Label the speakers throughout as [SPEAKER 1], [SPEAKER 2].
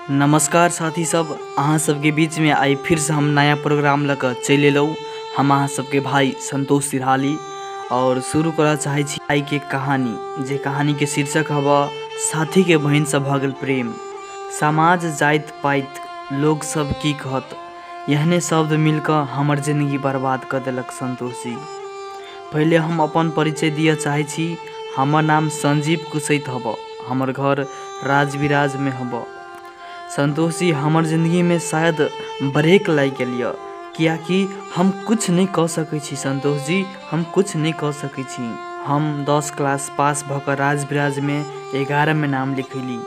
[SPEAKER 1] नमस्कार साथी सब, अहाँ सबके बीच में आइ फिर से हम नया प्रोग्राम लऽ कऽ चलि एलहुँ। हम अहाँ सबके भाई संतोष सिरहाली और शुरू करऽ चाहै छी आइके कहानी, जे कहानीके शीर्षक हबऽ साथीके बहिनसँ भऽ गेल प्रेम। समाज जाइत पाइत लोग सब की कहत, एहने शब्द मिलकऽ हमर जिंदगी बर्बाद कऽ देलक संतोष जी। पहिले हम अपन परिचय दिअ चाहै छी। हमर नाम संजीव कुसैत हबऽ, हमर घर राजविराजमे हबऽ। संतोष जी, हमर जिंदगीमे शायद ब्रेक लागि गेल यऽ, कियाकि हम किछु नहि कऽ सकै छी। संतोष जी, हम किछु नहि कऽ सकै छी। हम 10 क्लास पास भऽ कऽ राजविराजमे 11मे नाम लिखैली।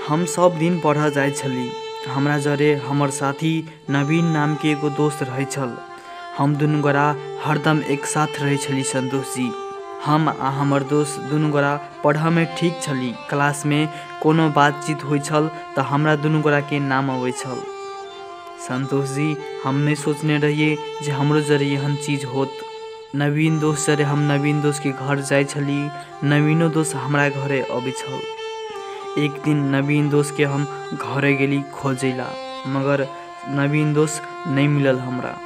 [SPEAKER 1] हम सब दिन पढ़ऽ जाइ छली। हमरा जरे हमर साथी नवीन नामके एगो दोस्त रहै छल। हम दुनू गोरा हरदम एक साथ रहै छली। संतोष जी, हम आ हमर दोस्त दुनू गोरा पढ़ऽमे ठीक छली। क्लासमे कोनो बातचीत होइ छल तऽ हमरा दुनू गोराके नाम अबै छल। संतोष जी, हम नहि सोचने रहियै जे हमरो जरे एहन चीज होत। नवीन दोस्त जरे हम नवीन दोस्तके घर जाइ छली, नवीनो दोस्त हमरा घरे अबै छल। एक दिन नवीन दोस्तके हम घरे गेली खोजैला, मगर नवीन दोस्त नहि मिलल हमरा।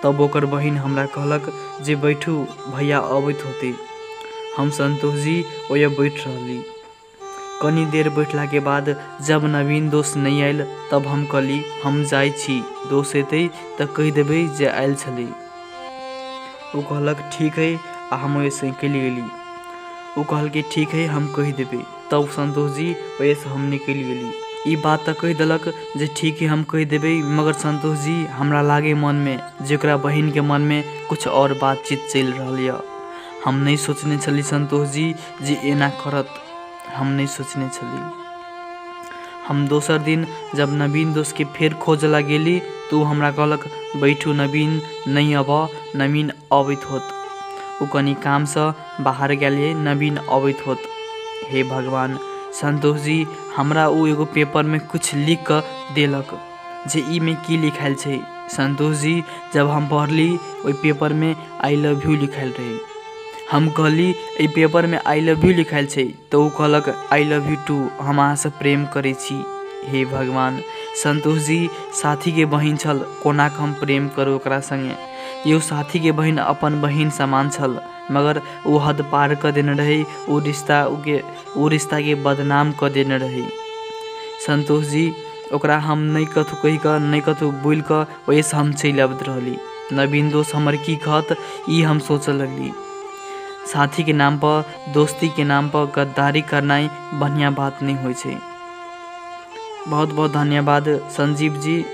[SPEAKER 1] तब ओकर बहिन हमरा कहलक जे बैठू, भैया अबैत होतै। हम संतोष जी ओहिए बैठ रहली। कनी देर बैठलाके बाद जब नवीन दोस्त नहि आयल तब हम कहली हम जाइ छी, दोस्त एतै तऽ कहि देबै जे आयल छलै। ओ कहलक ठीक है, आ हम ओहिसँ निकलि गेली। ओ कहलकै ठीक है, हम कहि देबै। तब संतोष जी ओहिसँ हम निकलि गेली। ई बात तऽ कहि देलक जे ठीक है हम कहि देबै, मगर संतोष जी हमरा लागे मनमे जे ओकरा बहिनके मनमे कुछ और बातचीत चलि रहल यऽ। हम नहि सोचने छली संतोष जी जे एना करत, हम नहि सोचने छली। हम दोसर दिन जब नवीन दोस्तके फेर खोजला गेली तऽ ओ हमरा कहलक बैठू, नवीन नहि अबऽ, नवीन अबैत होत। ओ कनि कामसँ बाहर गेलियै, नवीन अबैत होत। हे भगवान, संतोष जी हमरा ओ एगो पेपरमे कुछ लिख कऽ देलक जे ई मे की लिखायल छै। संतोष जी, जब हम पढ़ली ओहि पेपरमे I love you लिखायल रहै। हम कहली एहि पेपरमे I love you लिखायल छै, तऽ ओ कहलक I love you to, हम अहाँसँ प्रेम करै छी। हे भगवान, संतोष जी साथीके बहिन छल, कोना कऽ हम प्रेम करू ओकरा सङ्गे। यौ साथीके बहिन अपन बहिन समान छल, मगर ओ हद पार कऽ देने रहै। ओ रिश्ता ओ रिश्ताके बदनाम कऽ देने रहै। संतोष जी, ओकरा हम नहि कथू कहि कऽ नहि कथू बोलि कऽ ओहिसँ हम चलि अबैत रहली। नवीन दोस्त हमर की कहत ई हम सोचऽ लगली। साथीके नाम पर, दोस्तीके नाम पर गद्दारी करनाइ बढ़िआँ बात नहि होइ छै। बहुत बहुत धन्यवाद संजीव जी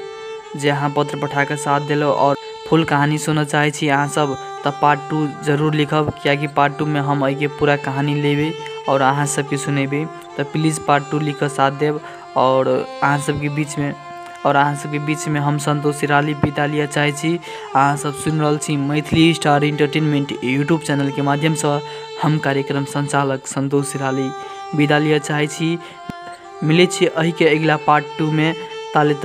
[SPEAKER 1] जे अहाँ पत्र पठा कऽ साथ देलहुँ। और फुल कहानी सुनऽ चाहै छी अहाँ सब तऽ पार्ट 2 जरूर लिखब, कियाकि पार्ट 2 मे हम एहिके पूरा कहानी लेबै और अहाँ सबके सुनेबै। तऽ प्लीज पार्ट 2 लिख कऽ साथ देब। और अहाँ सबके बीच में हम संतोष सिराली विदा लिअ चाहै छी। अहाँ सब सुनि रहल छी Maithili star entertainment YouTube channel के माध्यमसँ। हम कार्यक्रम संचालक संतोष सिराली विदा लिअ चाहै छी। मिलै छी एहिके अगिला पार्ट 2 में। ताले तक